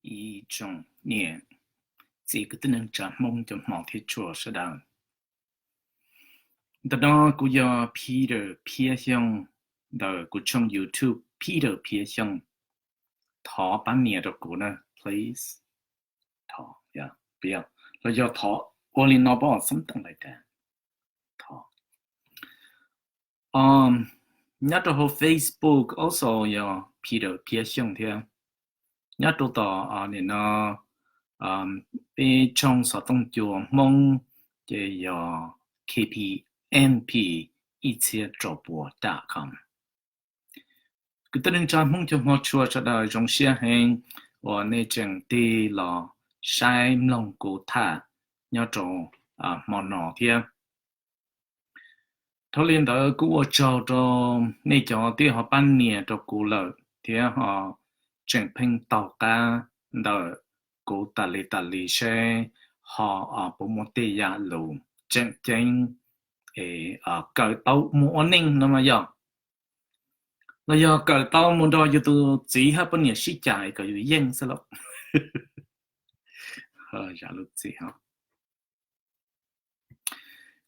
ib tsoom niam txiv kwv tij neej tsa Hmoob cov hmov thiab tshua sawv daws. Ntawm no kuv yog Peter Phiab Xyooj ntawm kuv tshooj YouTube Peter Phiab Xyooj. Thov pab nias rau kuv na, please. Thov, los yog thov ua li no pab, something like that. Thov. Nyob rau hauv Facebook also yog Peter Phiab Xyooj thiab. Nyob rau tom nim no peb tshooj xov tooj cua Hmoob ces yog K P N P ib txhiab rau pua dot com. Kwv tij neej tsa Hmoob cov hmov tshua sawv daws, zoo siab heev uas nej tseem tig los saib mloog kuv tham nyob rau hmo no thiab. Dhau li ntawd kuj ua tsaug rau nej cov twb ho pab nias rau kuv lawm thiab ho tseem pheej taug qab ntawm kuv tas li tas li seb ho puas muaj tej yam lus tseem ceeb es kawm tau mus ua neej no mas yog, los yog kawm tau mus nrog yus tus txiv hab poj niam sib cais kom yus yeej xwb lauj.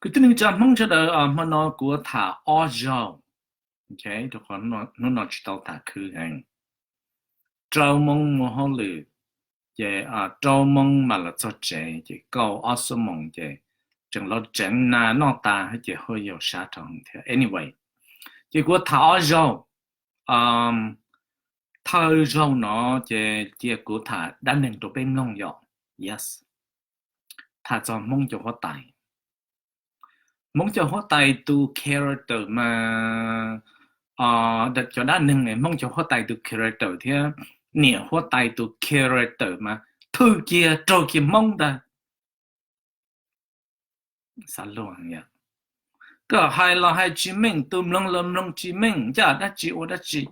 Kwv tij neej tsa Hmoob sawv daws, hmo no kuv tham ob zaug, rau qhov hnub no tsis tau tham khwv heev. Rau Hmoob muaj hauj lwm, ces rau Hmoob mam los txog tsev ces kaum ob xuab moos ces tseem los tseev nas noj tas ces ho yau sab rau thiab. Anyway, ces kuv tham ob zaug. Thawj zaug no ces cia kuv tham dab neeg rau peb mloog yom. Yes. Tham txog Hmoob cov huab tais. Hmoob cov huab tais tus character mas, cov dab neeg Hmoob cov huab tais tus character thiab niam huab tais tus character mas thwj kiag raug kiag Hmoob ntag. Xav luag, koj hais los hais tsis meej, tus mloog los mloog tsis meej, ncaj dab tsi ua dab tsi.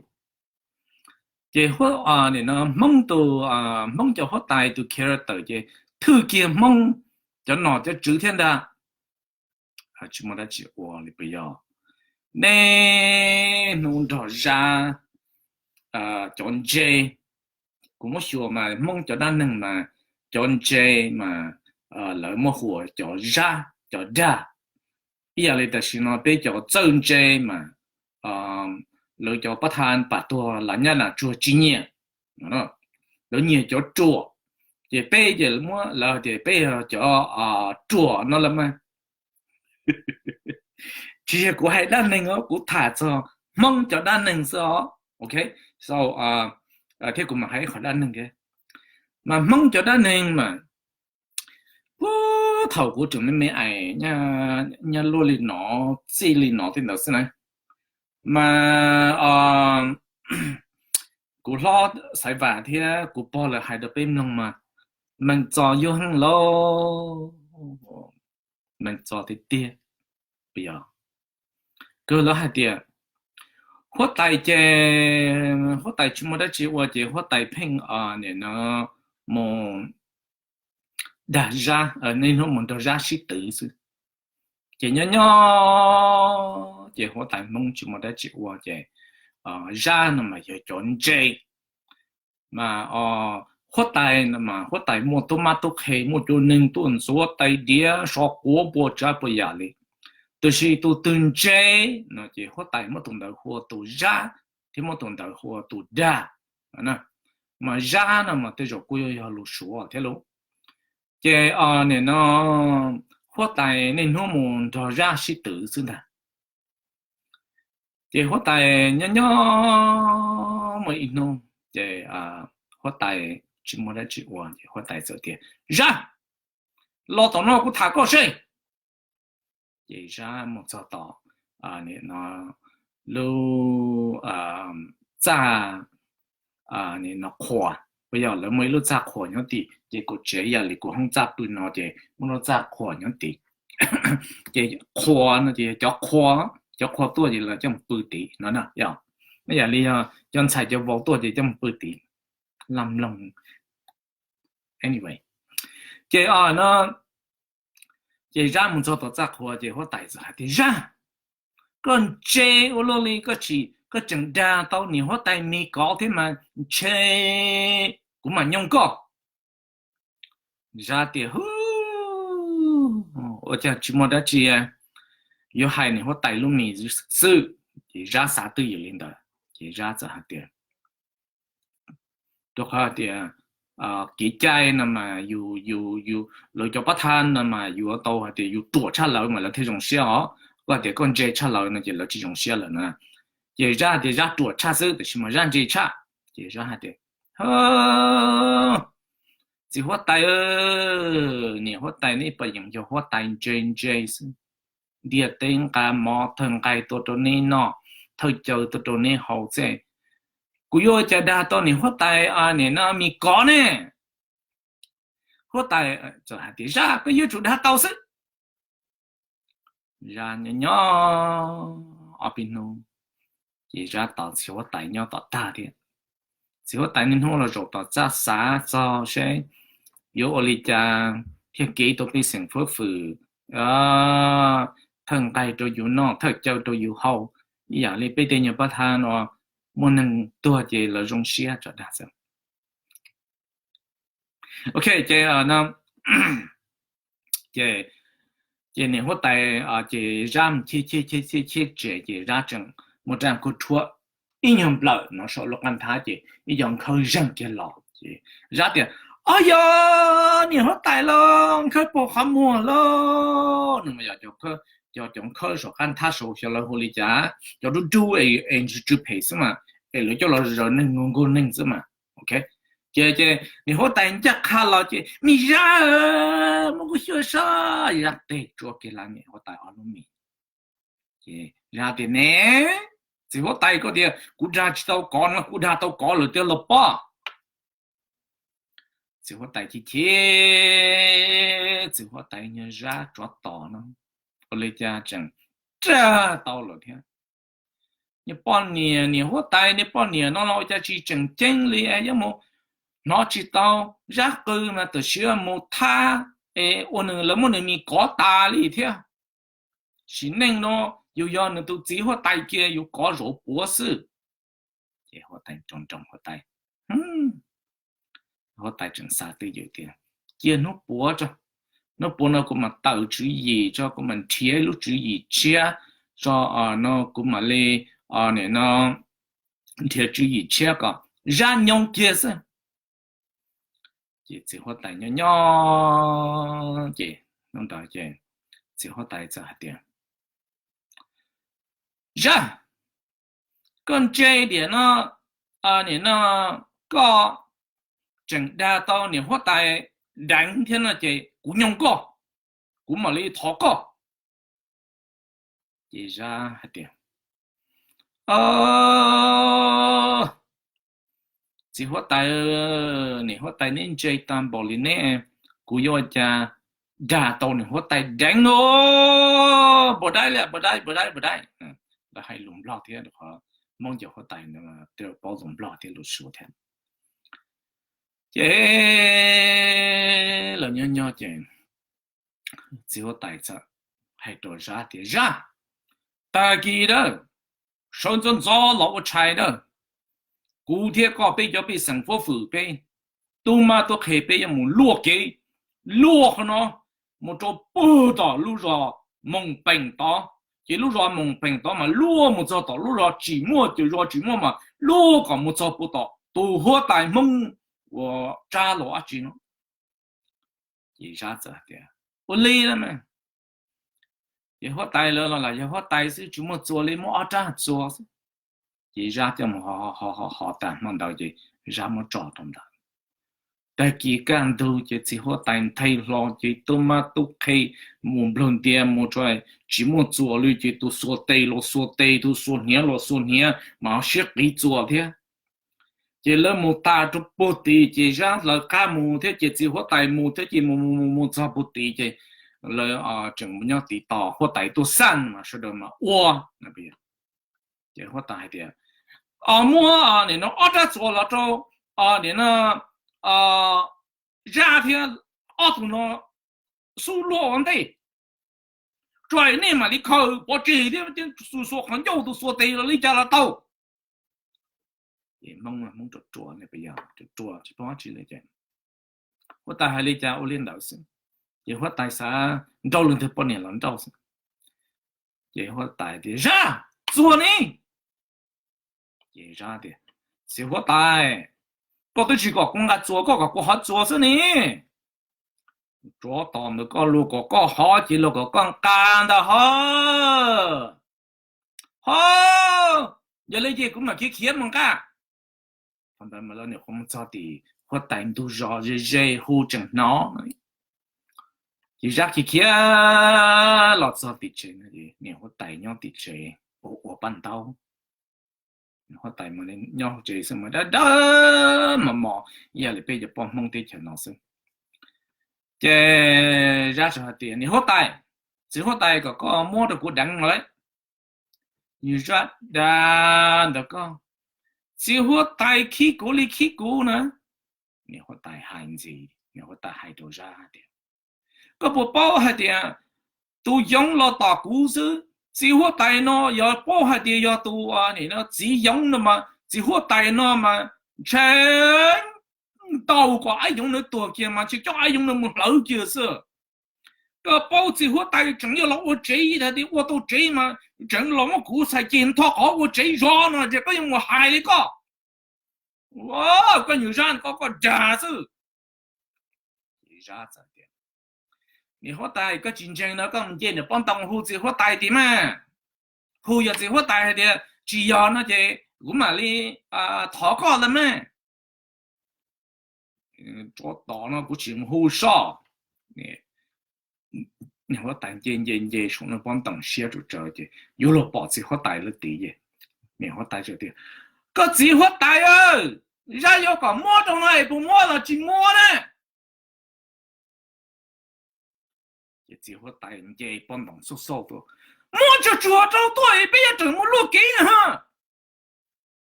Ces Hmoob tus, Hmoob cov huab tais tus character ces thwj kiag Hmoob cov nom cov tswv thiab ntag. Tsis muaj dab tsi ua li puas yog? Nej hnub nrog Zab cov ntse, kuv muab xyuas mas Hmoob cov dab neeg mas cov ntse mas lawv muab hu ua cov Zab cov dag. Ib yam li tam sim no peb cov txawj ntse mas lawv cov pab tha pam tuag las nyab las tsuag tsis nyiam, lawv nyiam cov ruam. Ces peb ces muab lawv tias peb yog cov ruam no lawm mas. Tsis yog kuv hais dab neeg os, kuv tham txog Hmoob cov dab neeg xwb os. Ok, so thiab kuv mam hais ib qhov dab neeg thiab. Mas Hmoob cov dab neeg mas puag thaum kuv tseem me me ais, nyab luaj li no, txij li no tej ntawd xwb na, mas kuv hlob Xaiv Vam thiab kuv pog lawv hais rau peb mloog mas meem txo yuag heev lauj, meem txo tiag tiag. Puas yog? Kawg lawv hais tias huab tais ces huab tais tsis muaj dab tsi ua ces huab tais pheej nim no mus dag Zab, niaj hnub mus nrog Zab sib twv xwb. Ces nyob nyob ces huab tais Hmoob tsis muaj dab tsi ua ces Zab no mas yog cov ntse. Mas huab tais no mas huab tais muaj tub mab tub qhe, muaj cov neeg tuaj ntxuav tais diav so quav puas tsav puas yam li. Tiam sis tus twg ntse no ces huab tais muab tus ntawd hu ua tus Zab, thiab muab tus ntawd hu ua tus dag. Mas Zab no mas tej zaum kuj yog lus Suav thiab lauj. Ces nim no huab tais niaj hnub mus nrog Zab sib twv xwb ntag. Ces huab tais nyob nyob muaj ib hnub ces huab tais tsis muaj dab tsi ua ces huab tais txawm tias, Zab, los tom no kuv tham koj seb. Ces Zab mus txog tom lub txaj, nim no qhua, puas yog lawv muaj ib lub txaj qhua nyob tim ces kuv tsev ib yam li kuv hoob txaj pw no ces muaj lub txaj qhua nyob tim. Ces qhua no ces cov qhua, cov qhua tuaj ces lawv coj mus pw tim no na. Yog ib yam li yog cov ntxhais cov vauv tuaj ces coj mus pw tim laj mloog. Anyway, ces no ces Zab mus txog tom txaj qhua ces huab tais txawm hais tias, Zab, koj ntse ua luaj li, koj tsis, koj tseem dag tau niam huab tais Mis Kov thiab mas ntshe kuv mam nyooj koj. Zab tias, Hu, ua cas tsis muaj dab tsi, yuav hais niam huab tais lub mis xwb. Ces Zab xav twj ywm li ntawd, ces Zab txawm hais tias, rau qhov tias kev cai no mas yus, yus, yus, lawv cov pab thab no mas yuav tau hais tias yus ruam tshaj lawv mas lawv thiaj zoo siab os. Koj tias koj ntse tshaj lawv no ces lawv tsis zoo siab lawm na. Ces Zab hais tias Zab ruam tshaj xwb, tiam sis mas Zab ntse tshaj. Ces Zab hais tias, Txiv huab tais, niam huab tais, neb pom yeem yog huab tais ntse ntse xwb. Ntiaj teb nqa mov thawj nqaij tuaj rau neb noj, thawj caw tuaj rau neb haus xwb. Kuv yuav ua cas dag tau niam huab tais, niam no mis kov ne? Huab tais txawm hais tias, Zab, koj yuav tsum dag tau xwb. Zab nyob nyob ob peb hnub, ces Zab tos txiv huab tais nyob tom tag thiab. Txiv huab tais niaj hnub los zaum tom txaj xav txog seb yuav ua li cas thiaj kev tau pej xeem fuab fwm, thawj nqaij rau yus noj, thawj caw rau yus haus, ib yam li peb tej nyuag pab thab no muaj neeg tuag ces lawv zoo siab tso dag xwb. Ok, ces, ces, ces niam huab tais, ces Zab mus cheb cheb cheb cheb cheb tsev ces Zab tseem muaj raj khuab rhuab ib nyuag nplawm no saum lub qab nthab ces ib co nkhawb zeeg kiag los ces Zab tias, Ob, yog niam huab tais los nkhawb puag qhov muag lauj. Nws mas yog cov nkhawb saum qab nthab saud xyov lawv hu li cas, cov dub dub es tsw phem xwb mas, es lawv coj los zaws neeg nkaug neeg xwb mas. Ok, ces, ces niam huab tais ncaj qha los ces, Me Zab, muab kuv xyuas saib. Zab teg tsuab kiag lawv niam huab tais ob lub mis. Ces Zab tias, Ne, txiv huab tais, koj tias kuv dag tsis tau kov no, kuv dag tau kov lawm tiag los pob? Txiv huab tais chim chim, txiv huab tais nyuag Zab tsov tom no, ua li cas tseem dag tau lawm thiab. Niag poj niam, niam huab tais, niag poj niam no los ua cas tsis tseem ceeb li, yuav mus hnov tsis tau. Zab qw mas tam sim mus thab es ua nws, lawv muab nws mis kov tas li thiab. Sim neej no yus yog nws tus txiv huab tais kiag, yus kov zaum puav xwb. Ces huab tais nroo nroo huab tais, huab tais tseem xav twj ywm tias, Cia hnub puav tso, hnub puav no kuv mam tawm tswv yim tso, kuv mam nrhiav lub tswv yim tshiab tso, no kuv mam li, nim no nrhiav tswv yim tshiab kom Zab nyoo kiag xwb. Ces txiv huab tais nyob nyob ces hnub ntawd ces txiv huab tais txawm hais tias, Zab, koj ntse diam no, nim no koj tseem dag tau niam huab tais deev thiab no ces kuv nyoo koj, kuv mam li thov koj. Ces Zab hais tias, Txiv huab tais, niam huab tais neb ntse tag npaum li neb, kuv yuav ua cas dag tau niam huab tais deev no? Npau dai li, npau dai, npau dai, npau dai. Lawv hais lus Nplog thiab, qhov Hmoob cov huab tais tej paub lus Nplog thiab lus Suav thiab. Ces lawv nyob nyob ces txiv huab tais txawm hais rau Zab tias, Zab, tag kis dawb, sawv ntxov ntxov los ua tshais dawb. Kuv thiab koj peb cov pej xeem fuab fwm peb, tub mab tub qhe peb yuav mus luaj kev, luaj qhov no mus rau puag tom lub zos Moos Peem tod. Ces lub zos Moos Peem tod mas luaj mus txog tom lub zos Tsim Muaj, ces zos Tsim Muaj mas luaj kom mus txog puag tom tus huab tais Hmoob uas Tsab los dab tsi no. Ces Zab txawm tias, Ua li na. Ces huab tais lawv los yog huab tais xwb, tsis muaj txuas li, muaj ob rab txuas xwb. Ces Zab coj mus ho ho ho tas hmo ntawd ces Zab muab tso rau ntawd. Tag kis kaj ntug ces txiv huab tais nthe hlo ces tub mab tub qhe mus nplog ntias mus tso, tsis muaj txuas li ces tus xuas tes los xuas tes, tus xuas hniav los xuas hniav mas ho siab qiv txuas thiab. Ces lawv mus tas rau puag tid ces Zab lawv qab mus thiab ces txiv huab tais mus thiab ces mus mus mus mus txog puag tid ces lawv tseem mus nyob tid tos huab tais tuaj xaj mas sawv daws mas ua. Ces huab tais hais tias, Muab nim no ob rab txuas los rau nim no Zab thiab ob tug no xub luaj ua ntej, tso nej mam li khaws pov tseg thiab, tus xuas qhov ncauj tus xuas tes los li cas los tau. Ces Hmoob, Hmoob ruam ruam ne, yog ruam ruam tsis paub dab tsi li ces huab tais hais li cas ua li ntawd xwb. Ces huab tais xav nrauj leej twg poj niam los nrauj xwb. Ces huab tais tias, Zab, txuas ne. Ces Zab tias, Txiv huab tais, koj twb tsis kom kuv nqa txuas, koj kom kuv hov txuas xwb ne. Tsov tom ntawd koj luag kom koj hov ces luag kom koj nqa ntag ho. Ho, yog li ces kuv mam khiav khiav mus nqa. Thaum ntawd mas lawv nyuam qhuav mus txog tim huab tais ntug zos ze ze hu tseem hnov. Ces Zab khiav khiav los txog tim tsev, niam huab tais nyob tim tsev ua ua paj ntaub. Huab tais mas nyob hauv tsev xwb mas dawb dawb mos mos ib yam li peb cov poj Hmoob teb chaws no xwb. Ces Zab txawm hais tias, Niam huab tais, txiv huab tais kom koj muab rau kuv deev lawm. Yus Zab dag ntawd koj, txiv huab tais khib kuv li khib kuv na. Niam huab tais hais ntxiv, niam huab tais hais rau Zab tias, Koj puas paub hais tias tus yoov los tom kuv xwb, txiv huab tais no yog paub hais tias yog tus txiv yoov no mas txiv huab tais no mas ntshe ntaus kom ab yoov na tuag kiag mas ntshe coj ab yoov na mus hlawv kiag xwb. Koj paub txiv huab tais tseem yuav los ua tsev, hais tias ua tau tsev mas tseem los muab kuv txhais ceg nthov qhov ua tsev zov no ces koj yuav mus hais li koj. Koj nyuam Zab ko koj dag xwb. Zab txawm tias, Niam huab tais, koj tsis ntseeg no koj mus nce niam pob ntoos hu txiv huab tais tias mas, hu yog txiv huab tais hais tias tsis yog no ces kuv mam li thov koj lawm mas. Tsov tom no kuv tsis mus hu soj. Niam huab tais nce nce nce saum niam pob ntoos siab tsuj tsaws ces yuav luag pom txiv huab tais lawm tid ces niam huab tais tias, Koj txiv huab tais, Zab yuav kom muab rau no es puas muab los tsis muab na? Ces txiv huab tais nce pob ntoos xauj xauj tuaj, Muab tsuag tsuag rau tuaj es peb yuav rawm mus luaj kev na.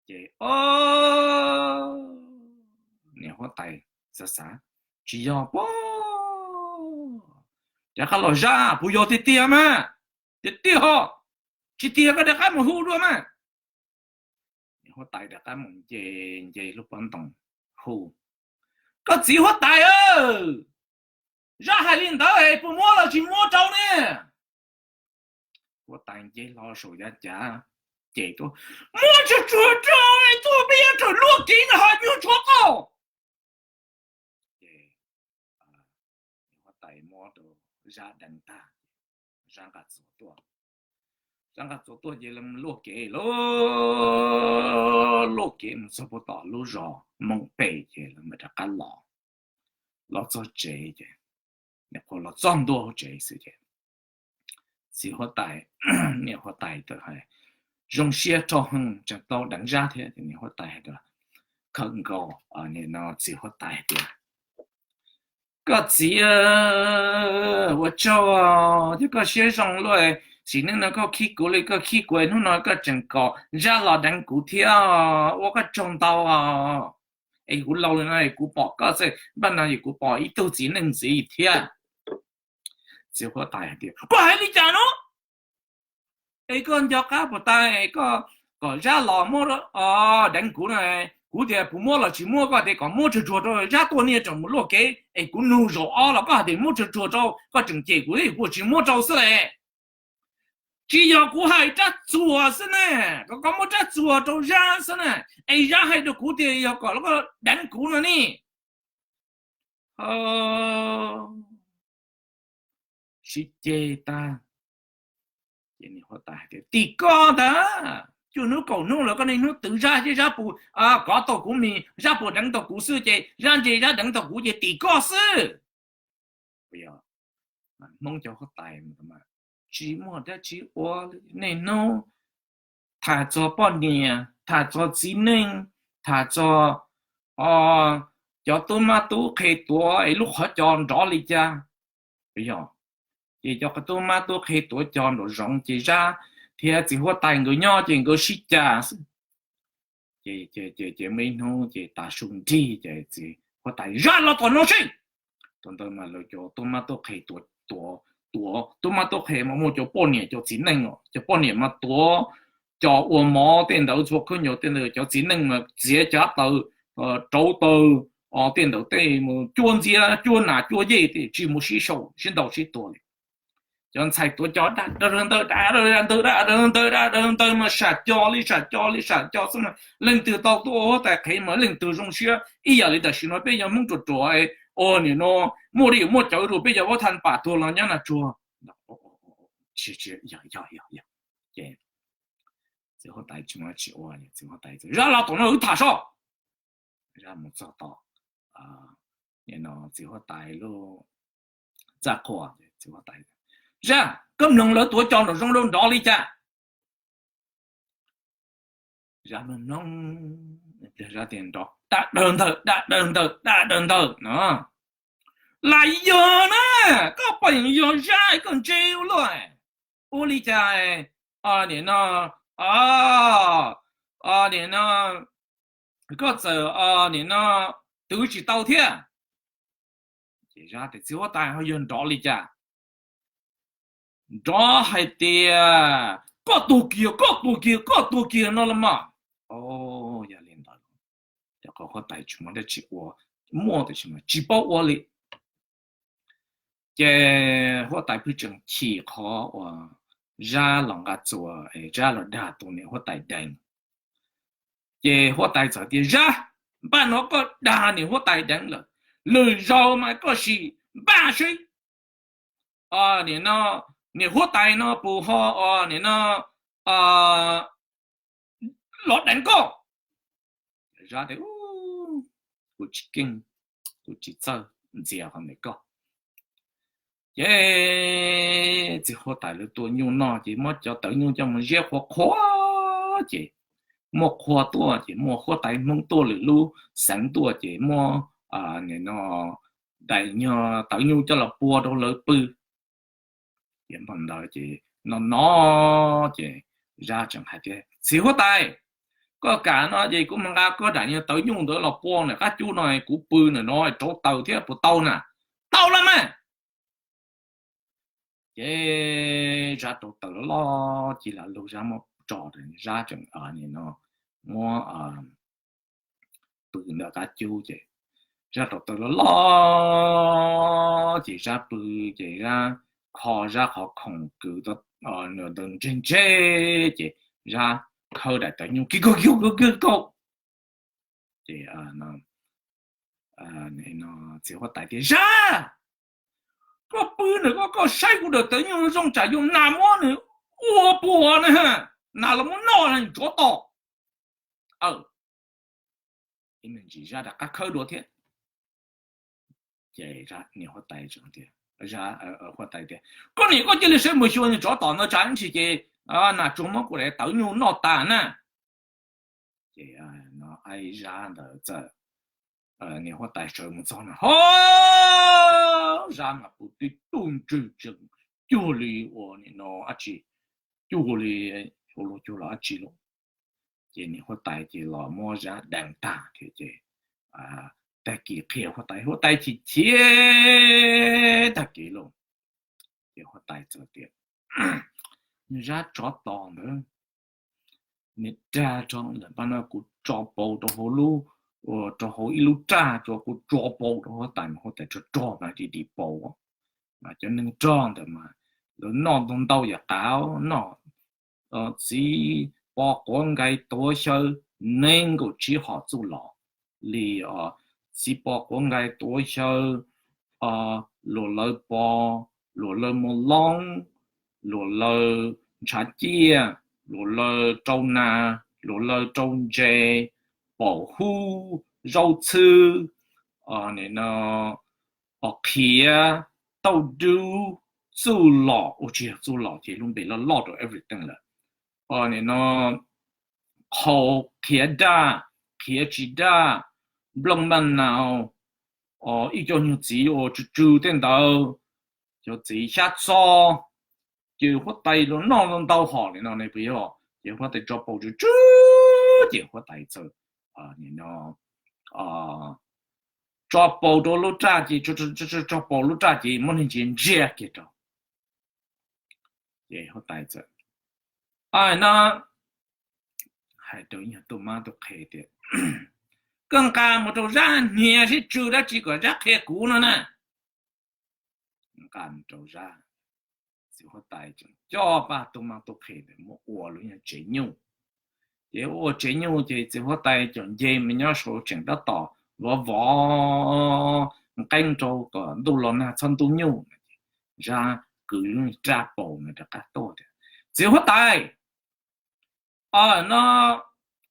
Ces niam huab tais xav xav, tsis yog pob, rov qab los Zab, puas yog tiag tiag mas? Tiag tiag ho, tsis tiag koj rov qab mus hu dua mas. Niam huab tais rov qab mus nce nce lub pob ntoos hu, Koj txiv huab tais, Zab hais li ntawd es puas muab los tsis muab rau ne? Huab tais nce hlo saum yav cav ces tuaj, Muab tsuag tsuag rau es tuaj peb yuav rawm luaj kev na ho nyuag tshuav qau. Ces huab tais muab rau Zab deev tag, Zab nqa txuas tuaj. Zab nqa txuas tuaj ces lawv mus luaj kev, luaj kev mus txog puag tom lub zos Moos Pem ces lawv mam rov qab los. Los txog tsev ces, nyuam qhuav los txog ntua hauv tsev xwb ces txiv huab tais, niam huab tais txawm hais zoo siab rau heev tseem tau deev Zab thiab ces niam huab tais hais tias, khawm nkaus txiv huab tais hais tias, Koj txiv, ua tsaug thiab koj siab zoo luaj, txiv neej no koj khib kuv li koj khib kuv, hnub no koj tseem kom Zab los deev kuv thiab, ua koj tsaug ntau. Es kuv laus li no es kuv pom koj xwb, npaj no es kuv pom ib tug txiv neej ntxiv thiab. Txiv huab tais hais tias, Koj hais li cas no? Es koj nco qab puas tau es koj kom Zab los muab deev kuv no, kuv tias puas muab los tsis muab, koj tias kom muab tsuag tsuag rau Zab tuaj niaj tseem mus luaj kev es kuv nug zaum ob los koj hais tias muab tsuag tsuag rau, koj tseem cem kuv thiab kuv tsis muab rau xwb le. Tsis yog kuv hais rab txuas xwb ne, kom koj muab rab txuas rau Zab xwb ne, es Zab hais rau kuv tias yog kom koj deev kuv no ne. Sib ceg tag, ces niam huab tais hais tias, Tim koj ntag, cuaj hnub kaum hnub lawm koj niaj hnub twv Zab thiab Zab puas kov tau kuv mis, Zab puas deev tau kuv xwb ces Zab nce Zab deev tau kuv ces tim koj xwb. Hmoob cov huab tais tsis muaj dab tsi ua li, niaj hnub tham txog poj niam, tham txog txiv neej, tham txog cov tub mab tub qhe tuav es lub qhov cos nrov li cas. Yog, ces cov tub mab tub qhe tuav cos nraum zoov ces Zab thiab txiv huab tais nkawd nyob ces nkawd sib cav xwb. Ces muaj ib hnub ces tav su nrig ces txiv huab tais, Zab los tom no seb. Thaum ntawd mas lawv cov tub mab tub qhe tuav, tuav, tub mab tub qhe mas muaj cov poj niam cov txiv neej os, cov poj niam mas tuav cov ua mov tej ntawd, txhua khaub ncaws tej ntawd, cov txiv neej mas txiav cov taws, rauv taws, o, tej ntawd tej mus cuab ntxiab cuab nas cuab yej tej tsis mus sib sau sib ntaus sib tua li. Cov ntxhais tuav cov da da ntawd da da ntawd da da ntawd da da ntawd mas sam co li sam co li sam co xwb mas leej twg tau tuaj ua huab tais qhev mas leej twg zoo siab ib yam li tam sim no peb yog Hmoob ruam ruam, ua nim no muaj li muaj cawv rau peb yog vaub thaj pam tuag los nyob na tsuag. Ces txiv huab tais tsis ua, txiv huab tais, Zab los tom no wb tham soj. Zab mus txog tom txiv huab tais lub txaj qhua, txiv huab tais, Zab, koj mloog lawv tuav cov nraum zoov rau nrov li cas? Zab mloog, Zab tias nrov da daw ntawg da daw ntawg da daw ntawg no. Lam yog na, koj pom yog Zab koj ntse ua luaj. Ua li cas nim no, nim no koj txawm nim no twv tsis tau thiab? Ces Zab tias, Txiv huab tais, ho yog nrov li cas? Nrov hais tias koj tuag kiag, koj tuag kiag, koj tuag kiag no los mas. Yog li ntawd, cov huab tais tsis muaj dab tsi ua, muaj tiam sis mas tsis paub ua li. Ces huab tais pheej tseem chim qhov uas Zab los nqa txuas, Zab los dag tus niam huab tais deev. Ces huab tais txawm tias, Zab, npaj no koj dag niam huab tais deev lawm, lwm zaus mas koj sim npaj seb nim no niam huab tais no puas ho nim no los deev koj. Zab tias, Kuv tsis keej, kuv tsis txawj ntxias qhov ntawd koj. Ces txiv huab tais lawv tua nyuj noj ces muab cov tawv nyuj coj mus ziab qhuav qhuav ces muaj qhua tuaj ces muaj huab tais Hmoob tuaj lwm lub xeev tuaj ces muab nim no daim nyuag tawv nyuj coj los pua rau lawv pw. Ces npaj ntawd ces no no ces Zab tseem hais tias, Txiv huab tais, koj kam no ces kuv mus nqa koj daim nyuag tawv nyuj ntawd los pua ntawm qab cub no, kuv pw ntawm no rauv taws thiab puas tau na? Tau los mas. Ces Zab rauv taws loj loj ces lam lug Zab muab tso, Zab tseem nim no muab pw ntawm qab cub ces Zab rauv taws loj loj ces Zab pw ces Zab kho Zab qhov khoom kwv ntawd ntseg ntseg ces Zab khawb daim tawv nyuj kiv kaug kiv kaug kiv kaug. Ces txiv huab tais tias, Zab, koj pw ntawm koj, koj saib kuv daim tawv nyuj zoo tsam yus nas muab nws ua puas na, nas los muab noj na tsov tom. Ib me ntsis Zab rov qab khawb dua thiab. Ces niam huab tais tias, huab tais tias, Koj niam koj cia li sawv mus xyuas nws tsov tom ntawd tsam ib ntsis ces nas tsuag muab kuv daim tawv nyuj noj tas na. Ces no Zab ntawd txawm, niam huab tais sawv mus txog na ho, Zab mas pw tib tug ntswg tsees cuag li uas nim no dab tsi, cuag li ua luag cuag los dab tsi lauj. Ces niam huab tais ces los muab Zab deev tag ces tag kis qhia huab tais, huab tais chim chim tag kis lauj. Ces huab tais txawm tias, Zab tsov tom ntawd, niag dag rog ntawm pab no kuv tso paus rau hauv lub, rau hauv ib lub raj, tso kuv tso paus rau huab tais mas huab tais rog rog mas dim dim paus. Mas cov neeg rog ntawd mas lawv noj ntau ntau yam qav, noj txiv pos quav nqai tuav xyaw nees nkaum tsib hom txuj lom li, txiv pos quav nqai tuav xyaw, luag lawv pos, luag lawv mos loob, luag lawv ntshav ciaj, luag lawv rau nas, luag lawv rau ntses, paum hub, zaub txhwb, nim no, os, qhiav, tauj dub, txuj lom, ua tsis yog txuj lom ces lub npe loj loj rau everything lawm. Nim no qhau, qhiav daj, qhiav tsis daj, nplooj maj nau, ib co nyuag txiv uas tsw tsw tej ntawd, cov txiv xyab txob, ces huab tais los noj ntau hom li no ne puas yog? Ces huab tais tso paus tsw tsw, ces huab tais txawm nim no tso paus rau lub raj ces, tso paus lub raj ces muab neeg ntsia ntsia kiag rau. Ces huab tais txawm, Aw, no hais rau yog tub mab tub qhe tias, koj nqa mus rau Zab hnia seb tsw dab tsi kom Zab qhia kuv no na. Nqa mus rau Zab, txiv huab tais tseem coj pab tub mab tub qhe ntawd mus ua lub nyuag tsev nyuj. Ces ua tsev nyuj ces txiv huab tais cov nce mas nyob saud tseem tab tom vov vov nqeeb rau kom ntuj los nag txhob ntub nyuj. Zab kwv lub rab paus no rov qab tuaj tias, txiv huab tais, no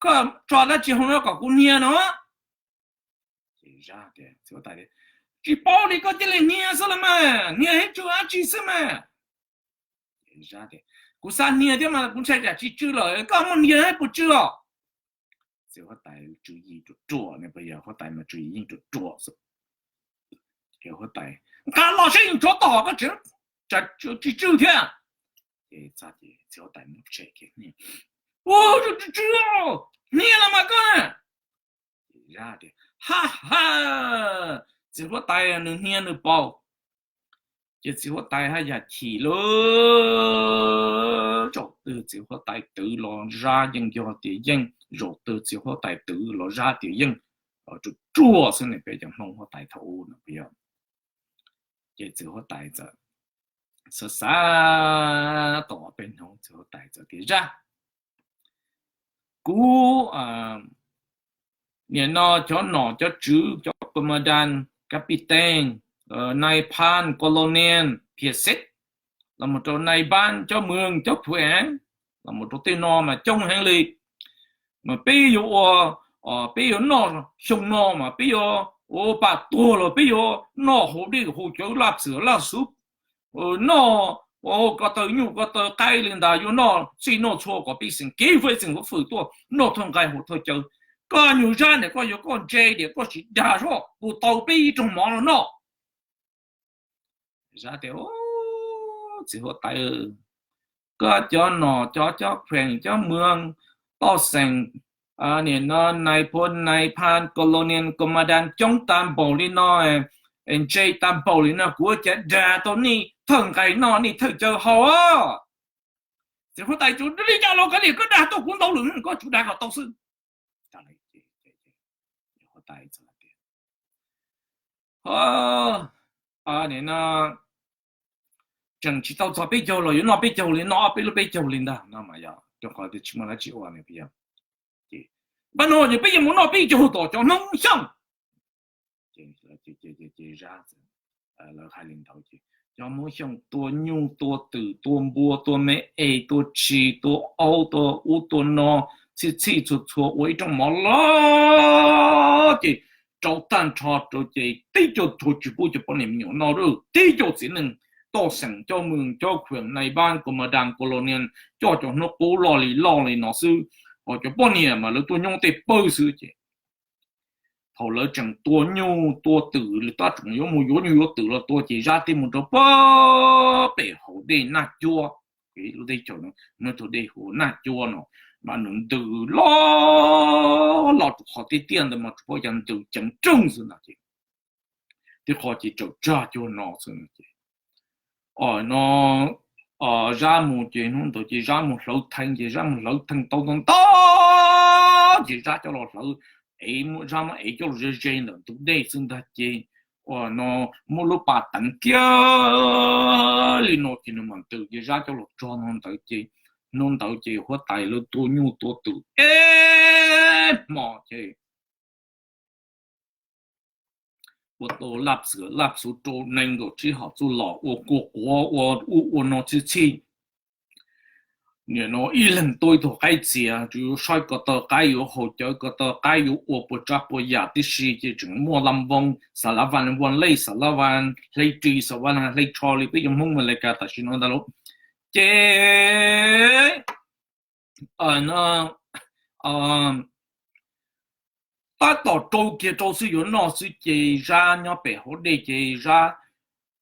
koj tso dab tsi hauv no kom kuv hnia no? Ces Zab tias, txiv huab tais, tsis paub li, koj cia li hnia xwb los mas, hnia seb tsw dab tsi xwb mas. Zab tias, kuv xav hnia thiab mas kuv ntshai tsam tsis tsw lawm, koj muab hnia seb puas tsw os. Txiv huab tais tsw yim ruam ruam, nws yog huab tais mas tsw yim yeej ruam ruam xwb. Huab tais, nqa los seb, tsov tom koj tseem tsis tsw thiab. Ces txiv huab tais muab tshem kiag, ua, tsw tsw, hnia los mas koj. Zab tias, ha ha, txiv huab tais nws hnia nws paus. Ces txiv huab tais haj yam chim lawm, zaum twg txiv huab tais twv los Zab yeej yog tias yeej, zaum twg txiv huab tais twv los Zab tias yeej, ruam ruam xwb ne, peb cov Hmoob huab tais thaum ub no yog. Ces txiv huab tais txawm xav xav tau ob peb hnub, txiv huab tais txawm tias, Zab, kuv nim no cov nom cov tswv, cov commandant, captain, nai phan, colonel, phias xeb, los mus rau nai npab, cov mws, cov phuam, los mus rau tej no mas coob heev li. Mas peb yuav ua, peb yuav noj xyoo no mas peb yuav ua pam tuag los peb yuav noj haus dej haus cawv laj xwm laj xub, noj ko taw nyuj ko taw qaib li ntawd, yuav noj txij noj txhua kom pej xeem kev fej xeem fwm tuaj noj thawj nqaij haus thawj cawv. Koj nyuag Zab ne, koj yuav koj ntse diam, koj sim dag zog, kuv tau peb ib rooj mov los noj. Zab tias, txiv huab tais, koj cov nom cov, cov pheem cov mws, toj xeem, nim no nai phuam nai phan colonel commandant coob tag npaum li no, ntse tag npaum li no, kuv ua cas dag tau nej thawj nqaij noj nej thawj cawv haus? Txiv huab tais, tsuas li cas los kav liam, koj dag tau kuv ntau lawm, koj tsuas dag kom tau xwb. Huab tais tias, tseem tsis tau txog peb caug los yuav noj peb caug li, noj ob peb lub peb caug li ntag no mas yog rau qhov tias tsis muaj dab tsi ua ne. Npaj no ces peb yuav mus noj peb caug tom cov Hmoob Xyooj. Ces Zab, lawv hais li ntawd ces cov Hmoob Xyooj tua nyuj tua twm tua npua tua me es tua tshis tua aub tua ub tua no, txhij txhij txhua txhua ua ib rooj mov loj ces rau tag nrho rau ces tib co txhua tsis pub cov poj niam me nyuam noj, tib co txiv neej toj xeem coj mws coj khuam nai npab commandant colonel coj cov hnub qub loj li loj li no xwb, ho cov poj niam mas lawv tuaj nyob tej pawg xwb ces thaum lawv tseem tua nyuj tua twm li tab tseem yuav mus yuav nyuj yuav twm los tua ces Zab thiaj mus rau pem hauv dej Naj Cuab, lub teb chaws no tug dej hu Naj Cuab no, mas nws ntws loj los rau qhov tiaj tiaj ntawd mas tsuas pom cov ntws ceev rooj xwb no ces tib qho ces tsaws tsag cuag no xwb no ces no Zab mus ces hnub ntawd ces Zab mus hlawv thee ces Zab mus hlawv thee tau ntau ntau ces Zab coj los hlawv, Zab muab ev coj los ze ze ntawm ntug dej xwb ntag ces ua no muab lub pas teev kiag li no ces nws mam ntws ces Zab coj los tso no ntawd ces hnub ntawd ces huab tais lawv tua nyuj tua twm ib hmo ces ua tau laj xwm laj xub rau nees nkaum tsib hom txuj lom ua kua quav ua ub ua no txhij txhij. Nim no ib leeg tua ib tug qaib txias, tsuas yuav saib ko taw qaib yuav haus cawv, ko taw qaib yuav ua puas tsav puas yam tib si ces tseem muaj lam voos, xav lav vas voos lej, xav lav vas hle ris, xav vas hle tsho li peb cov Hmoob Amelikas tam sim no ntag lauj. Ces tab tom rau kiag rau xwb yuav noj xwb ces Zab nyob pem hauv dej ces Zab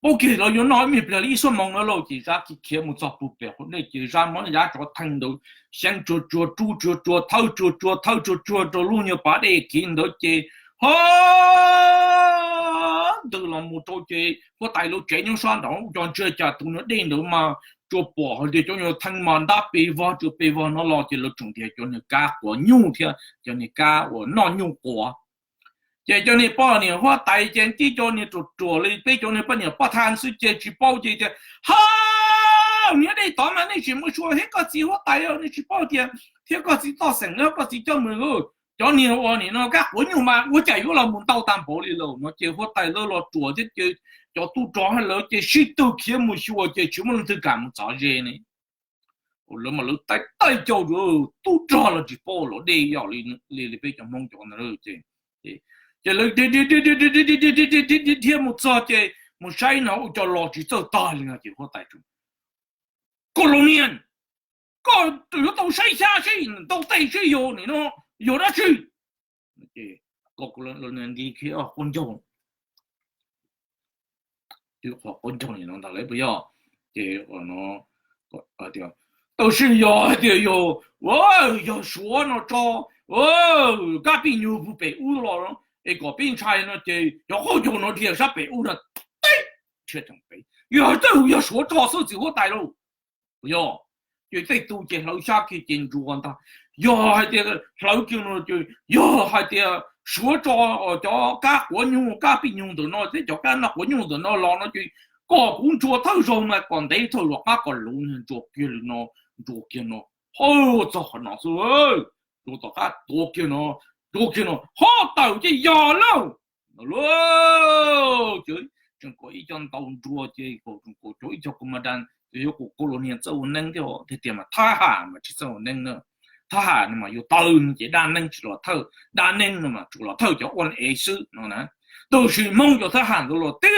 paub kiag los yuav noj ib me pliag li ib xuab moos no lauj ces Zab khiav khiav mus txog pug pem hauv dej ces Zab muab Zab cov thee ntawd xyeeb tsuag tsuag rub tsuag tsuag thawb tsuag tsuag thawb tsuag tsuag rau lub nyuag pas dej khiv ntawd ces ho ntws los mus rau ces huab tais lub tsev nyob sab nraud, cov ntsia cas tus niag dej ntawd mas tsuas pom hais tias cov nyuag theej mas ntab pes vog tsuas pes vog no los ces lawv tseem tias cov niag kab quav nyuj thiab cov niag kab uas noj nyuj quav. Ces cov niag poj niam huab tais ces tib cov niag ruam ruam li peb cov niag poj niam poj thaj xwb ces tsis paub ces tias, ha, niag dej tod mas nej tsis mus xyuas thiab koj txiv huab tais nej tsis paub tias thiab koj txiv toj xeem lawm koj txiv coj mus. Cov niag ua nim no kab quav nyuj mas ua cas yuav los mus ntau tag npaum li lawm no ces huab tais lawv los ruam thiab ces cov tub rog lawv ces sib tw khiav mus xyuas ces tsis muaj leej twg kam mus txov ze ne. Lawv mas lawv taij taij cau tub rog los tsis paub los dej yoj li li peb cov Hmoob cov ntawd ces, ces lawv dhia mus txog ces mus saib no ua cas los tsis txawj tag li no ces huab tais, Koj los niam, koj yuav tau saib xyab seb ntau tej seb yog nim no yog dab tsi. Koj nti qhov qaub ncaug, qhov qaub ncaug nim no ntag lauj puas yog? Ces tab sis yog hais tias yog, yog suav no tso kab pij nyug puag pem ub los es kom peb ntshai no ces cov qaub ncaug no dhia sab pem ub no teb, yog txawj yog suav tso xwb txiv huab tais lauj. Yog, ces tej tus ces hlawv xyab kiag ces ntsuas ntag. Yog hais tias hlawv kiag no ces yog hais tias suav tso cov kab quav nyuj kab pij nyug ntawm no thiab cov kab noj quav nyuj ntawm no los no ces kom kuv ntsuas thawj zaug mas kom ntev thawj zaug qab kom luv ntsuas kiag li no, ntsuas kiag no, ho txog qhov no xwb, ntsuas tom qab tuav kiag no, ntsuas kiag no ho tawm ces yog lauj. No lauj, ces tseem kom ib co ntaus nruas ces tseem kom cov ib co kuv mas da, ces yuav kom kuv los niag txawj ua neeb thiab, tiag tiag mas thab ham mas tsis txawj ua neeb na. Thab ham no mas yuav tawg ces dab neeb tsis los thawj, dab neeb no mas tsuas los thawj cov ua ev xwb no na. Tab sis Hmoob cov thab ham ntawd los tib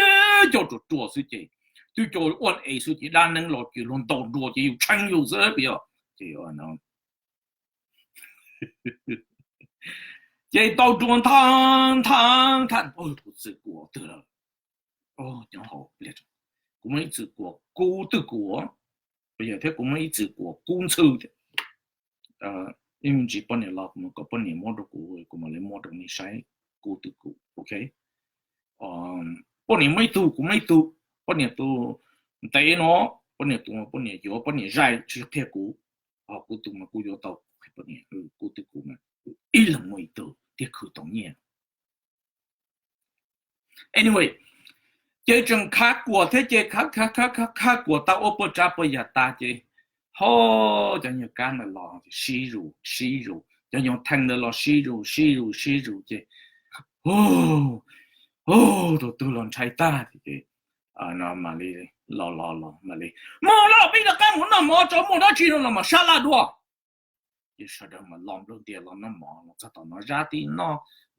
co ruam ruam xwb ces, twb cov ua ev xwb ces dab neeb los ces luag ntaus nruas ces yus tshee yus xwb puas yog? Ces ces tau nruas ntha ntha ntha, kuv txwm kuam twg lawm, nyob hauv, kuv muaj ib txwm kuam kub twj kuam, yog thiab kuv muaj ib txwm kuam kub ntxhw thiab. Ib me ntsis poj niam los kuv mam kom poj niam muab rau kuv, kuv mam li muab rau nej saib kub twj kuam, ok. Poj niam muaj ib tug kuv muaj ib tug, poj niam tus ntev no, poj niam tus poj niam yuav poj niam zais tsis qhia kuv, ho kuv tus mas kuv yuav tau qhia poj niam, kuv twj kuam mas ib leeg muaj ib tug thiaj khwv tau nyiaj. Anyway, ces tseem khav kuam thiab ces khav kuam tau ua puas tsav puas yam tas ces ho cov nyuag kab ntawd los sib zus sib zus, cov nyuag theej ntawd los sib zus sib zus sib zus ces tus twg los ntshai tag ces no mam li los los los mam li mus los peb rov qab mus noj mov tso, muaj dab tsi no los mas sab laj dua. Ces sawv daws mas los nplawg ntias los noj mov, los txog tom no Zab tib noj,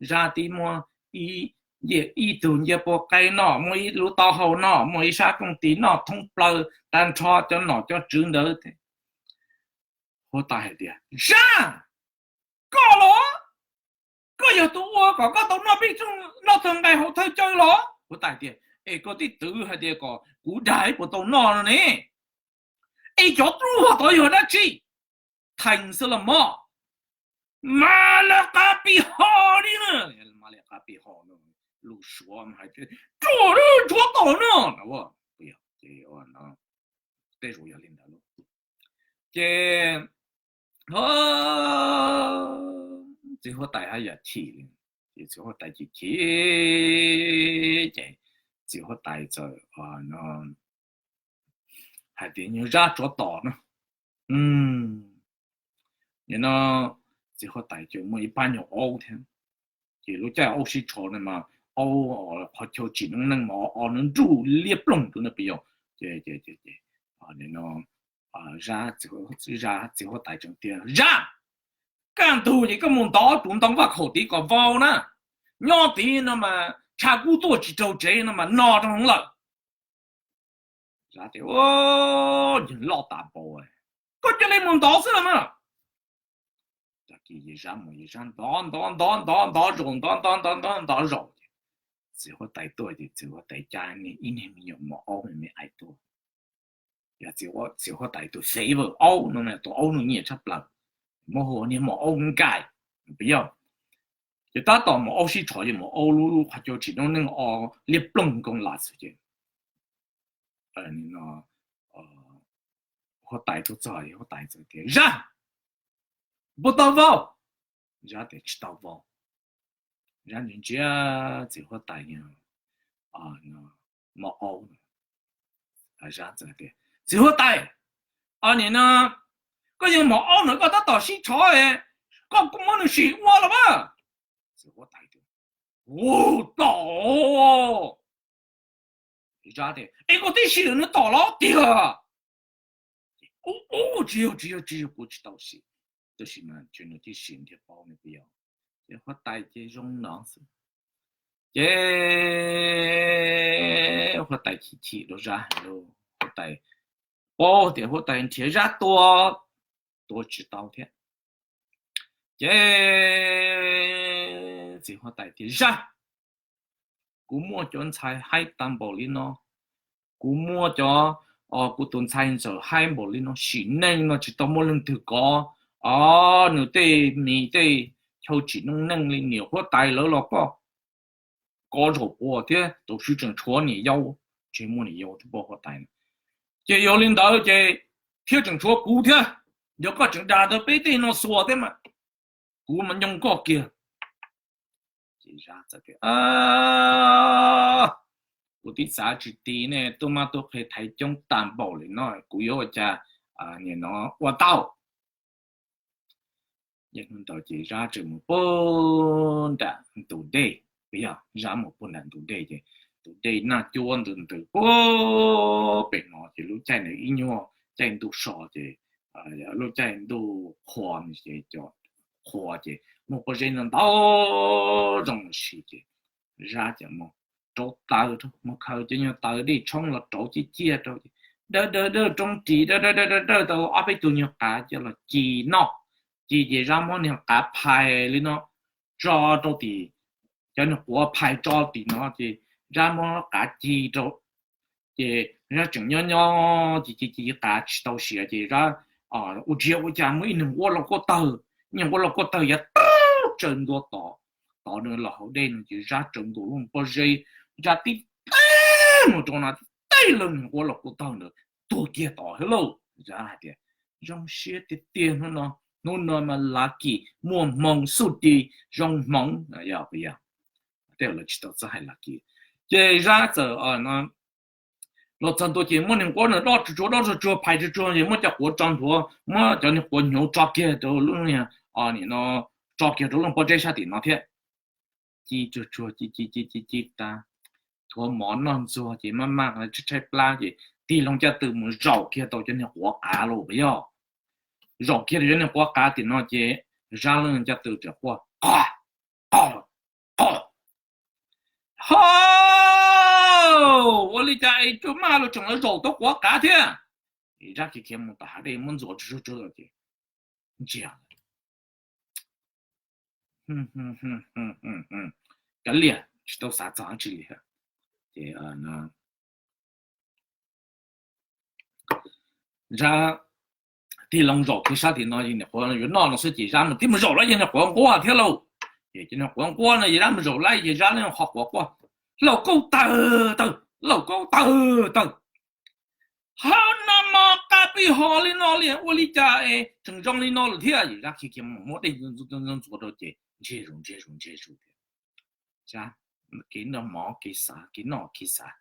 Zab tib muab ib tug ncej puab qaib noj, muaj ib lub taub hau noj, muaj ib sab kooj tis noj thoob plaws tag nrho cov nom cov tswv ntawd. Huab tais hais tias, Zab, koj los? Koj yog tus ua kom koj tau noj pib noj txog nqaij hauv thawj caw los? Huab tais tias, Es koj tib twv hais tias kom kuv dag puas tau noj no ne? Es cov dluab tod yog dab tsi? Theem xwb los mog. Mas lawv qab pib ho li na, mas lawv qab pib ho, lus Suav hais tias, Ruam, tshuav tom no. Tej zaum yog li ntawd lauj. Ces txiv huab tais haj yam chim li, ces txiv huab tais chim chim, ces txiv huab tais txawm hais tias, Nyuag Zab, tshuav tom no. Nim no txiv huab tais ces muaj ib pab nyuag aub thiab, ces lub caij aub sib tsho no mas aub qhov chaw tsim noob neej mas o nruj liab ploog rau na puas yog? Ces no Zab, Zab, txiv huab tais tseem tias, Zab, kaj ntug ces koj mus ntov tus ntoo vaj khaum tid kom vau na, nyob tid no mas tshav kub tuaj tsis raug tsev no mas no rau hloov lawm. Zab tias, Yog loj tas npaum, koj cia li mus ntov xwb los mas. Tag kis Zab mus, Zab ntov ntov ntov ntov ntov zaum ntov ntov ntov ntov ntov zaum, txiv huab tais tuaj ces txiv huab tais cab ib niag me nyuam maum aub me me ais tuaj. Yog txiv huab tais tus favorite aub no, tus aub nws nyiam tshaj plaws, muab hu niag maum aub nkaim, puas yog? Ces tab tom maum aub sib tsho ces maum aub lub qhov chaw tsim noob neej o liab ploog nkoos lam xwb ces no, huab tais tuaj txog, huab tais txawm tias, Zab, puas tau vau? Zab tias, Tsis tau vau. Zab ntsia ntsia txiv huab tais, mos aub. Zab txawm tias, Txiv huab tais, nim no koj yog mos aub no koj tab tom sib tshov, koj kuj muab nws sim ua los mas. Txiv huab tais tias, Ua tom. Zab tias, Es koj twb sim nws tom los tiag? Ua, tsis yog, tsis yog, tsis yog, kuv tsis tau sim. Tab sis mas nws thiaj sim thiaj paub nws puas yog. Ces huab tais ces zoo no xwb. Ces huab tais chim chim rau Zab heev lauj, huab tais paub tias huab tais nrhiav Zab tua, tua tsis tau thiab. Ces txiv huab tais tias, Zab, kuv muaj cov ntxhais haib tag npaum li no, kuv muaj cov, kuv tus ntxhais ntxawm haib npaum li no, sim neej no tsis tau muaj leej twg kov nws tej mis tej chaw tsim noob neej li, niam huab tais lawv los koj kov zaum puas thiab, tus swb tseem tshuav niam yau, tsis muaj niam yau thiab poj huab tais. Ces yog li ntawd ces thiab tseem tshuav kuv thiab, yog koj tseem dag tau peb tej no xuas thiab mas kuv mas nyoo koj kiag. Ces Zab txawm tias, Kuv tib xav tsis ti nej tub mab tub qhe thaiv coob tag npaum li no, kuv yuav ua cas nim no ua tau. Ces Zab tseem mus puag nram ntug dej, yog Zab mus puag nram ntug dej ces tus dej naj cuab ntws ntws puag pem no ces lub caij ntawd ib nyuag caij ntuj so ces lub caij ntuj qhua, qhua ces muaj pob zeb ntau ntau zoo si ces Zab ces mus rauv taws, mus khaws cov nyuag taws dej tshoob los rauv ciaj ciaj rau ces dawb dawb dawb roob ris dawb dawb dawb dawb dawb tau ob peb tug nyuag qav coj los ci noj. Ci ces Zab muab niag qav phais li no tso rau tim, cov niag quav phais tso tim no ces Zab muab qav ci rau. Ces Zab tseem nyob nyob ci ci ci qav tsis tau siav ces Zab ua ntsia ua cas muaj ib niag nquab lauj kaub tawg, ib niag nquab lauj kaub tawg yav tawg tsaws ntua tod, tod nws los hauv dej no ces Zab tsaws nkaus lub pob zeb, Zab tib teg mus rau no, tib teg leej niag nquab lauj kaub tawg ntawd tuag kiag tod thiab lauj. Zab hais tias, Zoo siab tiag tiag hnub no, hnub no mas lucky, muaj hmoo xub ti, zoo hmoov. Yog puas yog? Tej lawv tsis tau txawj hais lucky. Ces Zab txawm los txog ntua ces muab niag nquab no dob tsuag tsuag, dob tsuag tsuag, phais tsuag tsuag ces muab cov quav tso nthuav, muab cov niag quav hnyuv tso kiag rau lub, nim no tso kiag rau lub pob zeb sab tim no thiab. Ci tsuag tsuag ci ci ci ci ci tas, thuav mov noj ntxuag ces maj mam tshaib tshaib plab ces tig loo caj tw mus zaum kiag tau cov niag quav qav los puas yog. Zaum kiag rau cov niag quav qav tim no ces Zab lub caj tw tseem quaj qo qo qo. Ho, ua li cas es tsuas maj los tseem lawv zaum tau quav qav thiab? Zab khiav khiav mus tom hav dej muab ntxuav tsuag tsuag ces ntsiag. Kav liam, tsis tau xav txog dab tsi li. Ces Zab tig loo zaum kiag sab tim no, niag quav yuav noj no xwb ces Zab mus tib mus zaum lawm yog niag quav nquab thiab lauj. Ces niag quav nquab no ces Zab mus zaum lawm ces Zab lub qhov quav quaj, Lauj kaub tawg tawg, lauj kaub tawg tawg. Hab no mas qab pij hos li no li ua li cas es tseem zoo li no lawm thiab. Zab khiav khiav mus muab dej ntxuav rau ces ntsiag zus ntsiag zus ntsiag zus tias, Zab, kev noj mov kev xav, kev noj kev xav,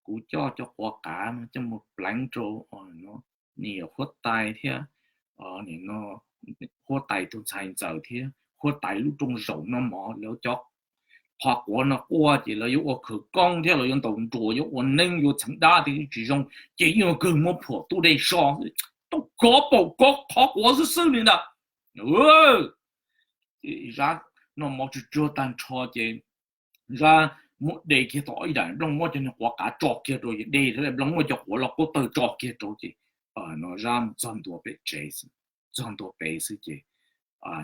kuv coj cov quav qav no coj mus pleev rau niam huab tais thiab, huab tais tus ntxhais ntxawm thiab huab tais lub rooj zaum noj mov, lawv cov qhov quav no quaj ces lawv yuav ua khawv koob thiab lawv yuav ntaus nruas yuav ua neeb yuav txheev dab thiab tsis zoo, ces yeej kawg muab phuam tub dej so, tau kov paum kov qhov quav xwb xwb li ntag. Zab noj mov tsuag tsuag tag nrho ces Zab muab de kiag tau ib daim nplooj, muab cov niag quav qav tso kiag rau, de daim nplooj muab cov quav lauj kaub tawg tso kiag rau ces no Zab mus txog ntua pem tsev, txog ntua pem xwb ces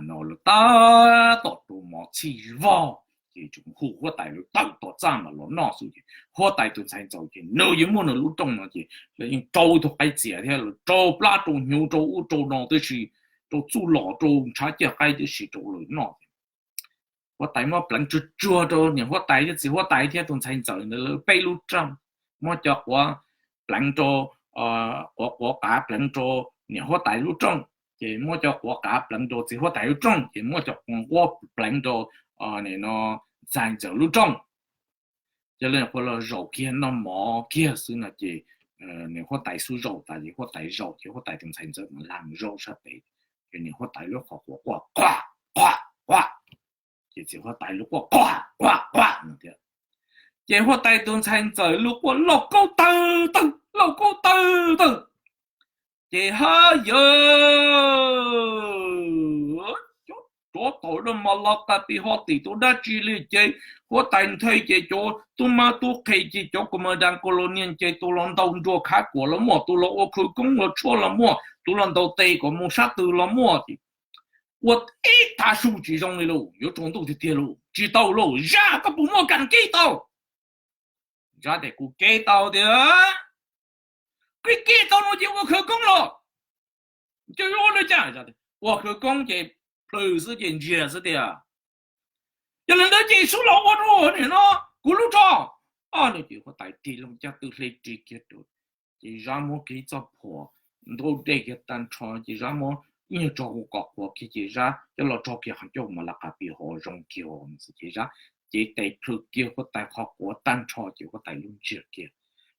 no lawv tab tom rau mov txhij vog ces tseem hu huab tais lawv tawm tom txaj mas los noj xwb ces huab tais tus ntxhais ntxawm ces nws yeej muaj nws lub rooj no ces lawv yeej rau ib tug qaib txias thiab lawv rau plab rau hnyuv rau ub rau no tib si, rau txuj lom rau ntshav ciaj qaib tib si rau lawv noj. Huab tais muab pleev tsuag tsuag rau niam huab tais thiab txiv huab tais thiab tus ntxhais ntxawm ntawd lawv peb lub rooj, muab cov quav pleev rau quav quav qav pleev rau niam huab tais lub rooj, ces muab cov quav qav pleev rau txiv huab tais lub rooj, ces muab cov quav pleev rau no ntxhais ntxawm lub rooj. Ces lawv nyuam qhuav los zaum kiag noj mov kiag xwb no ces niam huab tais xub zaum tas ces huab tais zaum ces huab tais tus ntxhais ntxawm mas lam zaum sab pem, ces niam huab tais lub qhov quav quaj quaj quaj quaj, ces txiv huab tais lub quaj quaj quaj quaj no thiab. Ces huab tais tus ntxhais ntxawm lub quaj lauj kaub tawg tawg lauj kaub tawg tawg. Ces ha yawg, cov rov tau lawm mas los qas pis ho tim tus dab tsi li ces huab tais nthe ces cov tub mab tub qhe ces cov kuv mas das kaus los nias ces tus los ntaus nruas khav kuam los muaj, tus los ua khawv koob los tshuab los muaj, tus los ntaus tes kom mus sab twg los muaj ces ua ib tav su tsis zoo li lauj, yuav tsaus ntuj tiag tiag lauj, tsis tau lauj, Zab koj puas muaj kas kev tau? Zab tias kuv kev tau tiag. Kuv kev tau no ces ua khawv koob los. Ces ua li cas? Ua khawv koob ces plhws xwb ces ntsiag xwb tiag. Yog li ntawd ces sub los ua rau nim no kuv lub rog. Ces huab tais tig loo caj tw hle ris kiag rau, ces Zab muab kiag txoj phuam ntaub dej kiag tag nrho ces Zab muab ib nyuag tso hu kom qhuav kiag ces Zab coj los tso kiag qhov ncauj mas lawv qas pis ho zoo kiag ces Zab cev tes plhws kiag huab tais qhov quav tag nrho ces huab tais lub ntsiag kiag,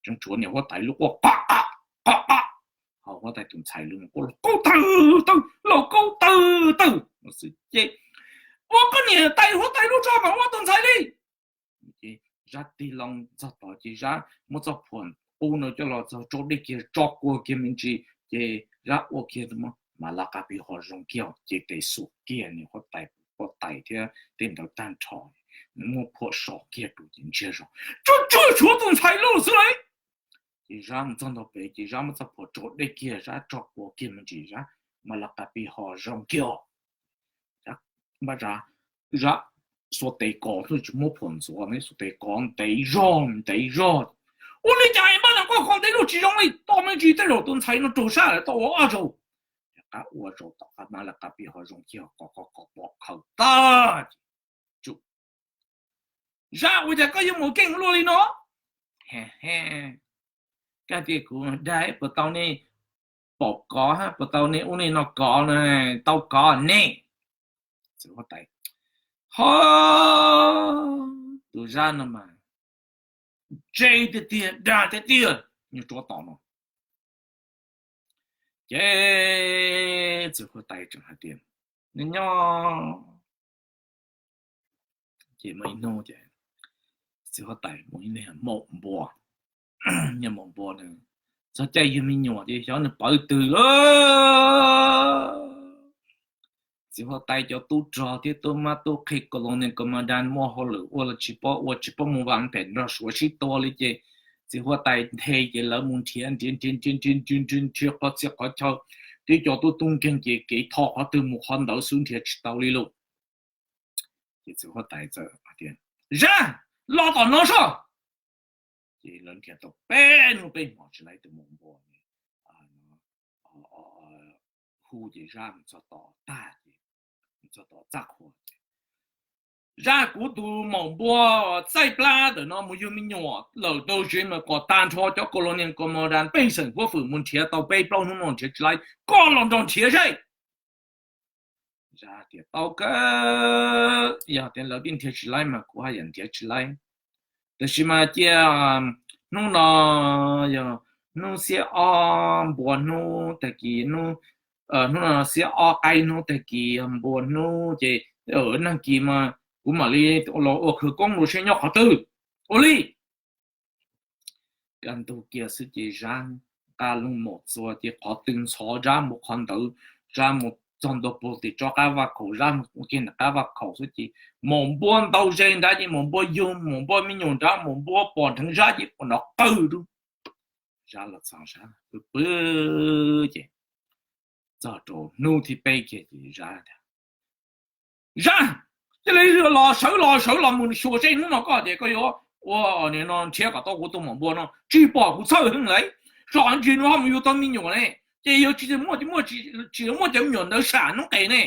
tseem tshuav niam huab tais lub quaj qaj qaj qaj qaj, ho huab tais tus ntxhais lub quaj lauj kaub tawg tawg lauj kaub tawg tawg xwb ces ua koj niam tais huab tais lub rog mas ua tus ntxhais li. Zab tig loo txog tod ces Zab muab txoj phuam qub no coj los txog tso dej kiag tso kua kiag me ntsis ces Zab ua kiag mas lawv qas pis ho zoo kiag ces tes xum kiag niam huab tais thiab tej ntawd tag nrho, nws muab phuam so kiag rau ces ntsiag zog, tsuag tsuag tshuav tus ntxhais lub xwb lauj. Ces Zab mus txog ntua pem ces Zab muab txoj phuam tso dej kiag Zab tso kua kiag me ntsis Zab mas lawv qas pis ho zoo kiag. Zab, Zab xuas tes kov xwb tsis muab phuam ntxuav ne, xuas tes kov ntev zog ntev zog. Ua li cas npaj no koj kho ntev luj tsis zoo li, tau me ntsis tej zaum tus ntxhais no raug sab lawm tau ua ob zaug. Qab ua zaug tom qab mas lawv qas pis ho zoo kiag, kov kov kov pom khaws tag. Zab, ua cas koj yuav mus keej luaj li no? Koj tias kuv dag puas tau nej pom kov, puas tau nej ub nej no kov na, tau kov nej. Ho, tus Zab no mas ntse tiag tiag, dag tiag tiag, nyuag rov tom no. Ces txiv huab tais tseem hais tias, nws nyob, ces muaj ib hnub ces txiv huab tais mus ib niag maum npua, niag maum npua na, txog caij yug me nyuam ces xyov nws pawv twg. Txiv huab tais cov tub rog thiab tub mab tub qhe kaus loos nias kaus mas das muaj hauj lwm ua los tsis paub ua, tsis paub mus vam phem nrog Suav sib tua li ces txiv huab tais nthe ces lawv mus nrhiav nrhiav nrhiav nrhiav nrhiav nrhiav nrhiav qhov txhia qhov chaw, twb cov tub tub nkeeg ces kev tho qhov twg mus qhov ntawd xwb nrhiav tsis tau li lauj. Ces txiv huab tais txawm hais tias, Zab, los tom no soj. Ces lawv nrhiav tau peb hnub peb hmo tsis laiv tus maum npua. Hu ces Zab mus txog tom tag ces, mus txog tom txaj qhua ces, Zab, kuv tus maum npua txaij plab ntawm no mus yug me nyuam lawm tau zis mas kom tag nrho cov kaus loos nias kaus mas das pej xeem huab fwm mus nrhiav tau peb plaub hnub no nrhiav tsis laiv, koj los nrog nrhiav seb. Zab tias, tau kawg, yog tias lawv pib nrhiav tsis laiv mas kuv haj yam nrhiav tsis laiv. Tab sis mas cia hnub no yog hnub xiab ob npua hnub tag kis, hnub no xiab ob qaib hnub tag kis yog npua hnub ces nag kis mas kuv mam li los ua khawv koob los seb nyob qhov twg. Ua li. Kaj ntug kiag xwb ces Zab nqa loo maum txua ces qhov twg ntxhov Zab mus qhov ntawd, Zab mus txog ntua puag tim tsob qab vaj khaum, Zab mus kiag nram qab vaj khaum xwb ces maum npua ntaus zes nrad ces maum npua yug maum npua me nyuam nrad, maum npua pom nrheev Zab ces ua nrov qawg rau. Zab los txog Zab pw pw ces txog rau hnub thib peb kiag ces Zab tias, Zab, cia li los sawv los sawv los mus xyuas seb hnub no koj tias koj yuav ua no nrhiav kom tau kuv tus maum npua no tsis pom kuv txhawj heev lawm, tsom ntsis nws ho mus yug tau me nyuam ne, ces yog tsis muaj, tsis muaj cov me nyuam ntawd sam noob qes ne,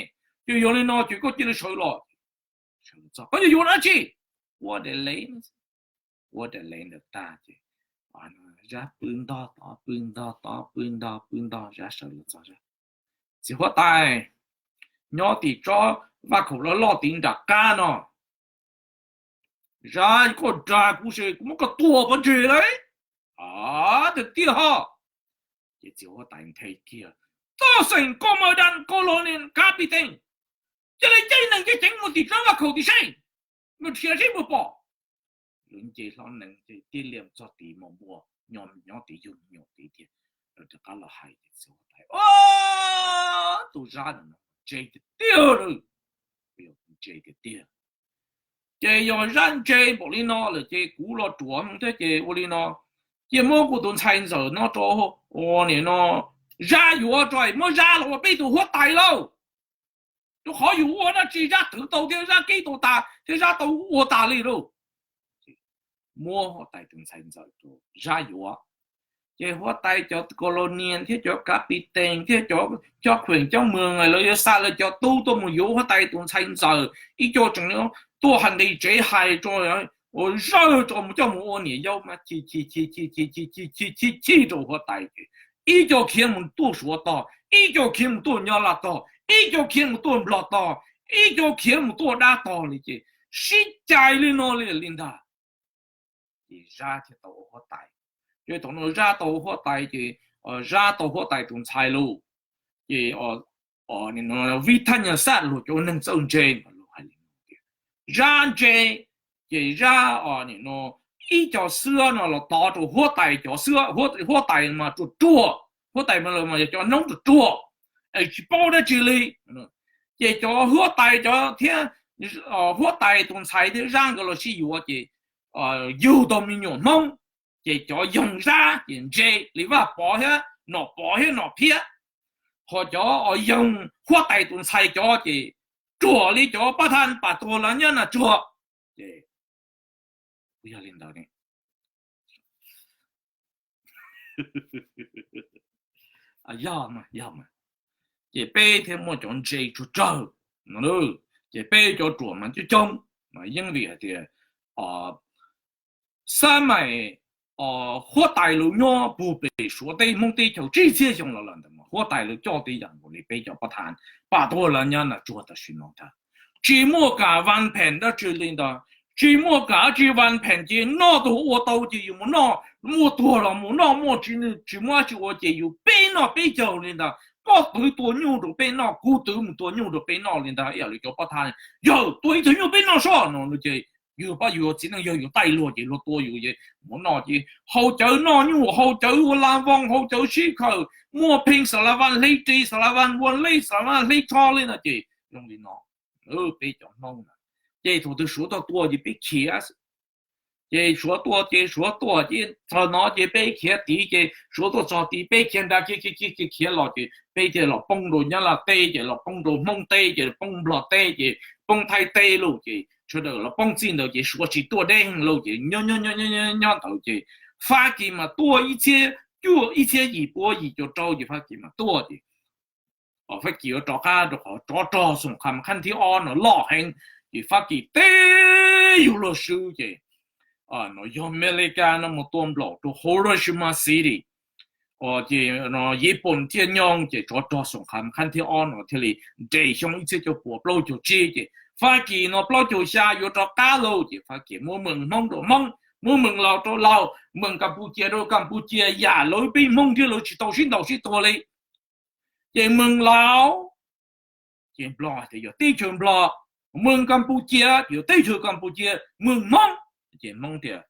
ces yog li no ces koj cia li sawv los. Koj yuav yuav dab tsi? Ua daim lev, ua daim lev ntawd tag ces Zab pw ntog tod pw ntog tod pw ntog pw ntog, Zab sawv los txog Zab, Txiv huab tais, nyob tim tsob vaj khaum loj loj tim nram qab no. Zab, koj dag kuv ces kuv muab koj tua pov tseg lauj. Tiag tiag ho. Ces txiv huab tais nthe kiag, Toj xeem koj mas dag koj los nim kav pis tees, cia li caij nees caij ceev mus tim tsob vaj khaum tim seb, mus nrhiav seb puas pom. Lawv nce hlob nees ces tib liam txog tid mas npua nyob tid yug me nyuam tid tiag. Lawv rov qab los hais ces txiv huab tais, Tus Zab no ntse tiag tiag lawm, ntse tiag tiag. Ces yog Zab ntse npaum li no lawm ces kuv los ruam thiab ces ua li no, cia muab kuv tus ntxhais ntxawm no rau, ua nim no, Zab yuav rau, muab Zab los ua peb tus huab tais lauj. Rau qhov yus ua dab tsi Zab twv tau thiab Zab keb tau tas thiab Zab tau ua tas li lauj. Muab huab tais tus ntxhais ntxawm rau Zab yuav. Ces huab tais cov kos los nias thiab cov kav pis tees thiab cov cob kheem coob mws lawv yuav xa lawv cov tub tuaj mus yuav huab tais tus ntxhais ntxawm ib co tseem tuaj hais nqi tsev hais rau, ua zawj rau mus coj mus ua niam yau mas chim chim chim chim chim chim chim chim chim chim rau huab tais ces ib co khiav mus tuaj Suav tog, ib co khiav mus tuaj Nyab Laj tog, ib co khiav mus tuaj Nplog tog, ib co khiav mus tuaj dab tog li ces sib cais li no li li ntag. Ces Zab thiaj tau ua huab tais. Ces thaum no Zab tau ua huab tais ces Zab tau huab tais tus ntxhais lauj. Ces Vib Thaj Nyaj Xaj luag cov neeg txawj ntse mas luag hais li tias Zab ntse, ces Zab nim no ib co xwab no los tov rau huab tais cov xwab, huab tais mas ruam ruam, huab tais mas yog cov noob ruam ruam, tsis paub dab tsi li. Ces cov huab tais cov thiab huab tais tus ntxhais thiab Zab nkawd los sib yuav ces yug tau me nyuam Hmoob, ces cov yoog Zab ces ntse li Vaj Pov thiab Nom Pov thiab Nom Phiab, ho cov yoog huab tais tus ntxhais cov ces ruam li cov pab thaj pam tuag los nyob Nas Tsuag. Ces yog li ntawd ne, yog, yog, ces peb thiaj muaj cov ntse tsuag tsawg no, ces peb cov ruam mas coob coob, mas yeej vim hais tias xab mais huab tais lawv nyob puag pem Suav teb Hmoob teb chaws tsib txhiab xyoo los lawm ntawd mas huab tais lawv coj tib yam nkaus li peb cov pab thaj pam tuag los nyob Nas Tsuag tam sim no ntag. Tsis muaj kam vas pheem dab tsi li ntag, tsis muaj kam dab tsi vas pheem ces noj tug ua tau ces yus mus noj, muaj tuag los mus noj, muaj tsis muaj dab tsi ua ces yus peb noj peb caug li ntag. Koj twv tua nyuj rau peb noj, kuv twv mus tua nyuj rau peb noj li ntag. Ib yam li cov pab thaj, yawg tua ib tug nyuj peb noj soj no ces yus pab yus txiv neej yog yus taij luag ces luag tua yus ces mus noj ces haus cawv noj nyuj, haus cawv ua la voos, haus cawv sib khawm, muaj pheej xa la vaj hle ris, xa la vaj ua lej, xa la vaj hle tsho li no ces zoo li no. Peb cov Hmoob na, ces thaum twg Suav tuaj tua ces peb khiav, ces Suav tuaj ces Suav tuaj ces txog no ces peb khiav tid, ces Suav tuaj txog tid peb khiav nrad, khiav khiav khiav khiav los ces peb thiaj los poob rau Nyab Laj teb, ces los poob rau Hmoob teb, ces poob Nplog teb, ces poob Thaib teb lauj, ces sawv daws los poob txij ntawd ces Suav tsis tuaj deb lauj, ces nyob nyob nyob nyob ntawd ces Fab Kis mas tuaj ib txhiab cuaj, ib txhiab yim pua yim caum rau ces Fab Kis mas tuaj ces Fab Kis yuav rov qab rau qhov tsov rog xoom qha qhab thib ob no loj heev, ces Fab Kis teb yus luag swb ces no yog Amelikas no mus tua nplaum rau Hiroshima City, ces Yiv Pooj thiaj nyob ces tsov rog xoom qha qhab thib ob no thiaj li nres xyoo ib txhiab cuaj puas plaub caug tsib ces Fab Kis no plaub caug xya yuav rov qab lauj, ces Fab Kis muab Mees Hmoob rau Hmoob, muab Mees Laus rau Laus, Mees Kas Pus Cia rau Kas Pus Cia, yam lawv peb Hmoob thiab lawv tsis tau sib ntaus sib tua li. Ces Mees Laus ces Nplog tias yog teb chaws Nplog, Mees Kas Pus Cia yog teb chaws Kas Pus Cia, Mees Hmoob, ces Hmoob tias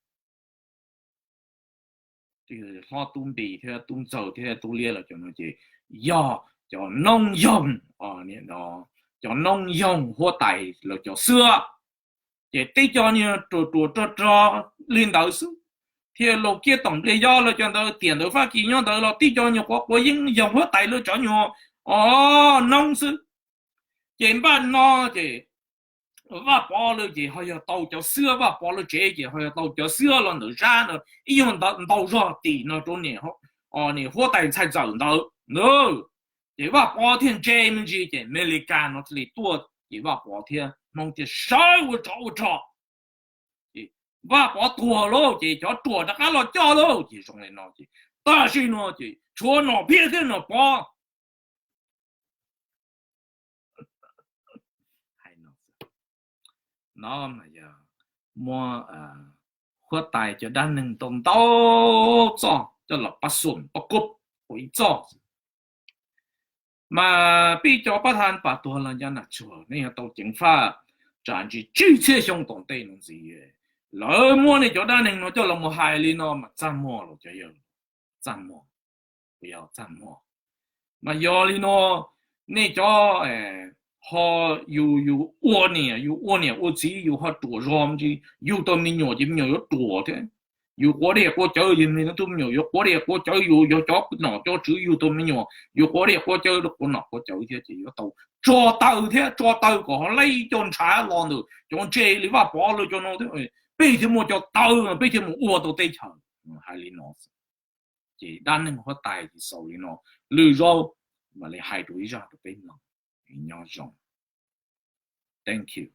hlob Tub Npis thiab Tub Ntxawg thiab Tub Liab lawv cov no ces yog cov noob yoog, cov noob yoog huab tais lawv cov xwb. Ces teb cov niag ruam ruam rog rog li ntawd xwb, thiaj laus kiab toom npliaj yob lawv cov ntawd, tiam ntawd Fab Kis nyob ntawd los teb cov nyuag quav quav yeej yoog huab tais lawv cov nyuag noob xwb. Ces npaj no ces Vaj Pov lawv ces ho yog tau cov xwb, Vaj Pov lawv tsev ces ho yog tau cov xwb los ntawm Zab ntawd ib nyuag ntau zog tim no rau niam huab tais ntxhais ntxawm ntawd. Ces Vaj Pov thiaj ntse me ntsis ces Amelikas no thiaj li tuaj ces Vaj Pov thiab Hmoob thiaj sawv ua tsov ua rog. Ces Vaj Pov tuag lauj ces cov ruam rov qab los coj lauj ces zoo li no ces, tam sim no ces tshuav Nom Phiaj thiab Nom Pov. No mas yog muab huab tais cov dab neeg tau ntau txoj coj los pab xum pab kub ua ib txoj. Mas peb cov pab thas pas tuag los nco na tsuag, nej yuav tau ceev faj tsam ntsis tsib txhiab xyoo tom ntej no ntxiv. Lawv muab nej cov dab neeg no coj los mus hais li no mas txaj muag los cov yawg, txaj muag, txaj muag. Mas yog li no nej cov ho yus, yus ua niam, yus ua niam ua txiv yus ho ruam zog ntsis, yug tau me nyuam ces me nyuam yuav ruam thiab. Yus quav dej quav cawv yus me tub me nyuam yuav quav dej quav cawv, yus yog cov nom cov tswv yug tau me nyuam yus quav dej quav cawv quav nom quav cawv thiab ces yuav tau tso taw thiab, tso taw kom ho laib cov ntshav los ntawm cov ntse li Vaj Pov lawv cov no thiab, peb thiaj muaj cov taw peb thiaj mus ua tau teb chaws. Hais li no ces dab neeg huab tais ces xaus li no, lwm zaus mam li hais dua ib zaj rau peb mloog. Nyob zoo, thank you.